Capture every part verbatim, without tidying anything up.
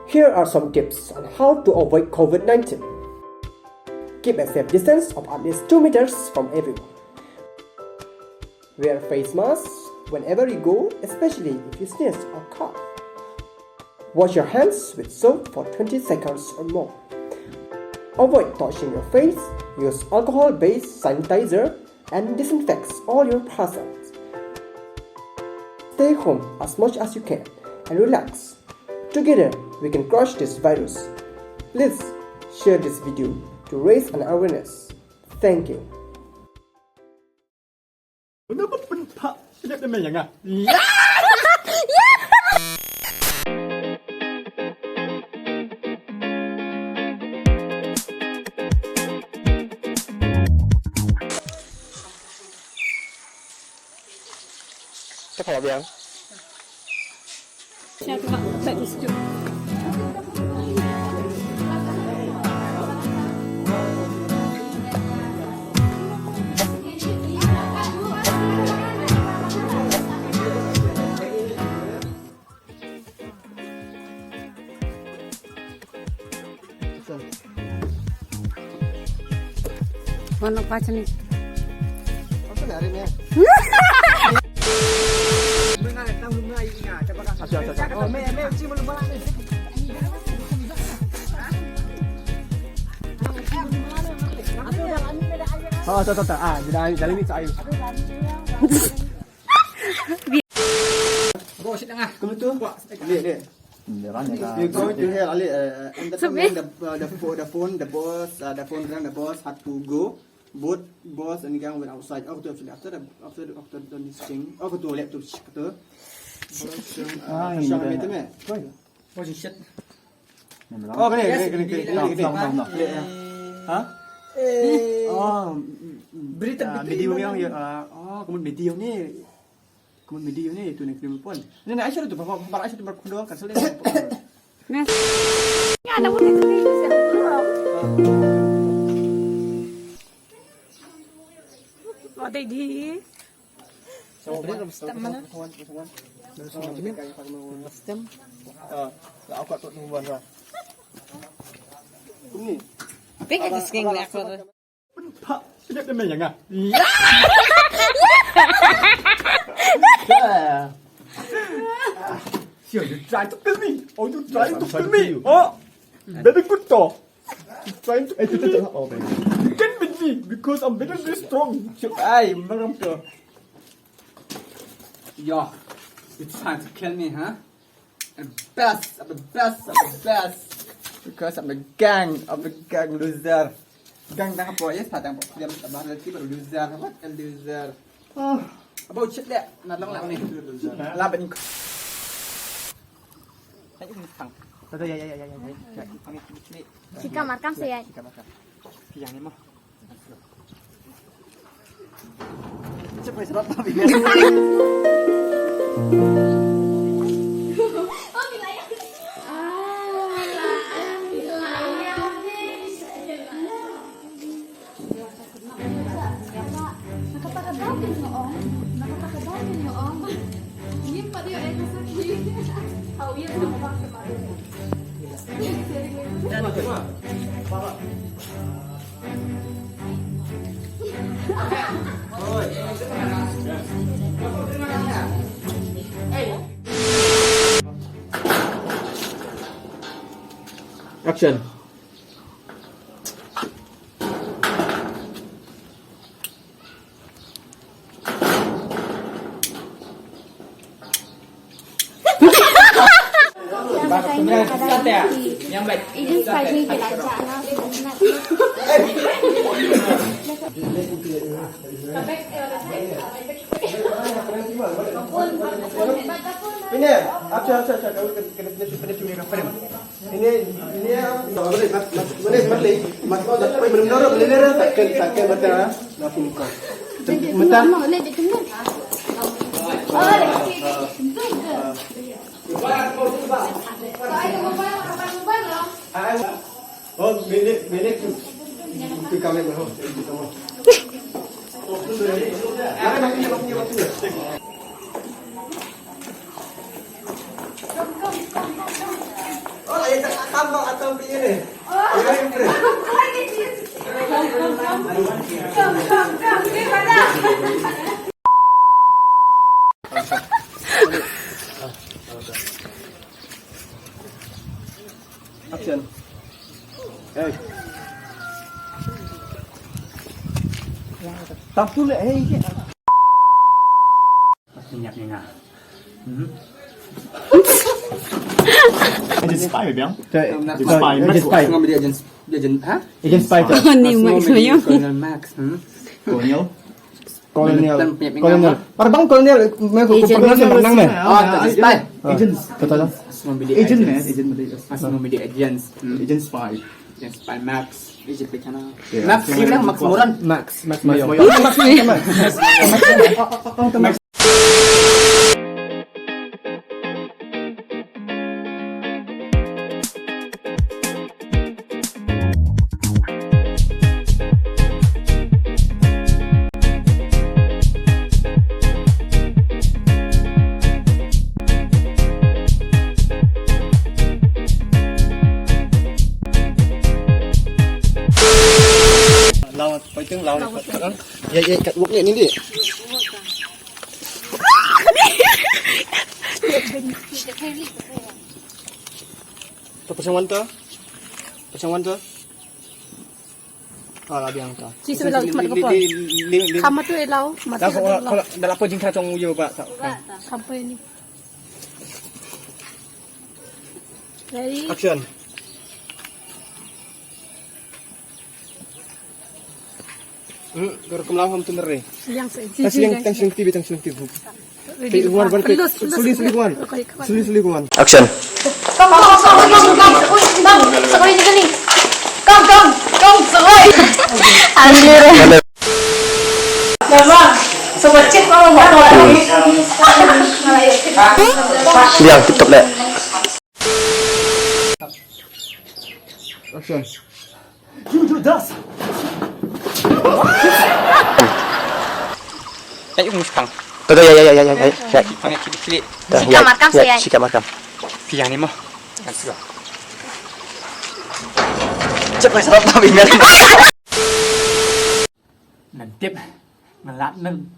Here are some tips on how to avoid COVID nineteen. Keep a safe distance of at least two meters from everyone. Wear face masks whenever you go, especially if you sneeze or cough. Wash your hands with soap for twenty seconds or more. Avoid touching your face. Use alcohol-based sanitizer and disinfects all your persons. Stay home as much as you can and relax. Together, we can crush this virus. Please share this video to raise an awareness. Thank you. Kenapa pun pak sedap nama yang ah? Ya. Cakap biang. Mana pacar ni? Oh, tak, tak, tak. Ah, dia dah, dah limit saya. Bro, sit tengah. Kamu tu? Ni, ni. You go to hell, Ali. Uh, and the, the, the, the, pho- the phone, the boss, uh, the phone rang, the boss had to go. Both boss and gang went outside. Oh, tu actually after the after the, after the this thing. Oh, tu laptop tu. Ah, ini dah. Boss, shit. Oh, kena, kena, kena, kena, kena, kena. Ha? Oh, berita, ah, berita video ni, ah, oh, kamu video ni. Kamu video ni, tu ni kena pun. Ni, ni, Aisyah tu, para Aisyah tu berkuda kan, selain. Nah. Ni anak boleh tu ni. Oh, tadi. Pink is king lah. Pak, sedap nama yang ah. Sure, you try to kill me. Oh, you try to kill me. Oh, very good though. Trying to kill me. You can't beat me because I'm very, very strong. Ai, maram to. Yo, you trying to kill me, huh? I'm the best, I'm the best, I'm the best. Because I'm a gang, I'm a gang loser. Gang dang apa ya, sa dang apa? Dia mesti baru loser, what a loser. Apa ucit dia? Nadang lah ni. Lah ben. Hai, ini sang. Tadi ya, ya, ya, ya, ya. Sika markam saya. Sika markam. Yang ni mah. Action. Ini, acha, acha, acha, kena, kena, kena, kena, kena. Ini, ini ya, boleh, mas, mas, boleh, boleh. Mas, mas, boleh, boleh, boleh, boleh, tak kena, tak kena, tak kena. Mata. Oh, minit, minit tu. Tu kami baru. Ada waktunya, waktunya, waktunya. Action. Hey. Tap tu le, hey. Minyak ni nah. Hmm. Agent spy, biang. Agent spy. Agent spy. Agent spy. Agent spy tu. Oh, ni Max Mayung. Colonel Max. Hmm. Colonel. Colonel. Colonel. Para bang Colonel, me ko Agent. Colonel menang me. Oh, agent spy. Agent. Kata lah. Agent me, agent me. Agent spy. Agent spy Max. Agent spy. Max, sino Max Moran? Max, Max Mayo. Max Mayo. Max Mayo. Lawan, fighting, lawan, fighting. Ya, ya, kat work ni, ni, ni. To, pasang wan to. Pasang wan to. Ah, la biang to. Ci, ci, la, mat ko pon. Kam tu e lau, mat ko lau. Dah lapor jingkha tong uyo ba. Sampai ni. Ready? Action. Hmm, kau kumlau ham tu nere. Yang se-, tang sling, tang sling T V, tang sling T V. Ready? One, one, one. Suli, suli, one. Suli, suli, one. Action. Come, come, come, come, come, come. Ui, come. Come, come, come, come, come. Anjir. Mama, sobat cik, mama, mama. Biang, TikTok deh. Action. Jujur das. Ai, um, sekarang. Tuh, tuh, ya, ya, ya, ya, ya, ya. Sekarang ya, kiri, kiri. Tuh, sikat ya, markam, ya, saya. Sikat markam. Piang ni mah. Cepat, serap tapi nggak. Nan tip, ngelat nan.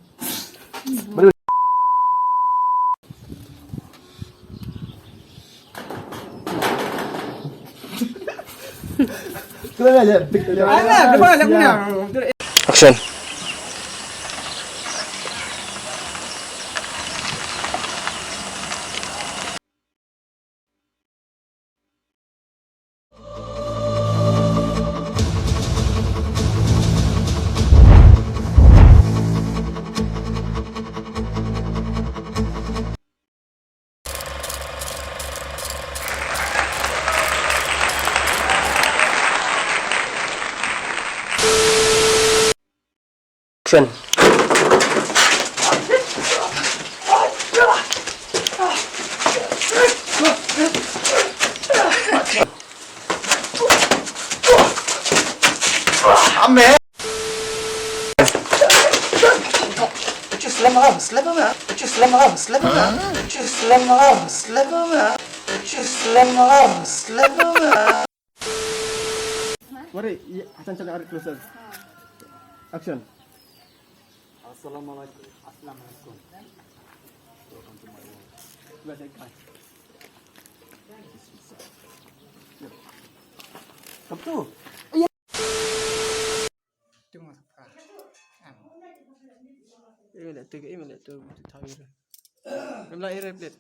Action. Action. Amen. Just slam around, slam around. Just slam around, slam around. Just slam around, slam around. Just slam around, slam around. Wari, ya, acan cakap arit closer. Action. Assalamualaikum. Assalamualaikum. Welcome to my world. Welcome. Come to. Tung ma ka. Em. Em le tu, em le tu, tu thaw ira. Em la ira plate.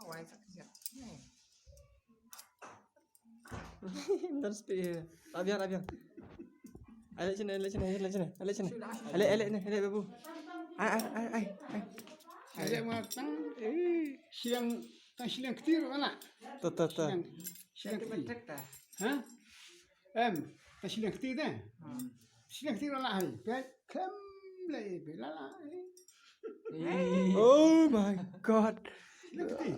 Wai sa ya. Em dan spi. Abian, abian. Ale sini, ale sini, ale sini, ale sini. Ale, ale ni, ale babu. Ai, ai, ai, ai, ai. Ale ma tang, eh, siang, tang siang ktir mana? To, to, to. Siang, siang ktir. Ha? Em, ta shileng kti te. Hmm. Shileng kti la la hai. Pe kem le pe la la hai. Eh. Oh my God. Shileng kti.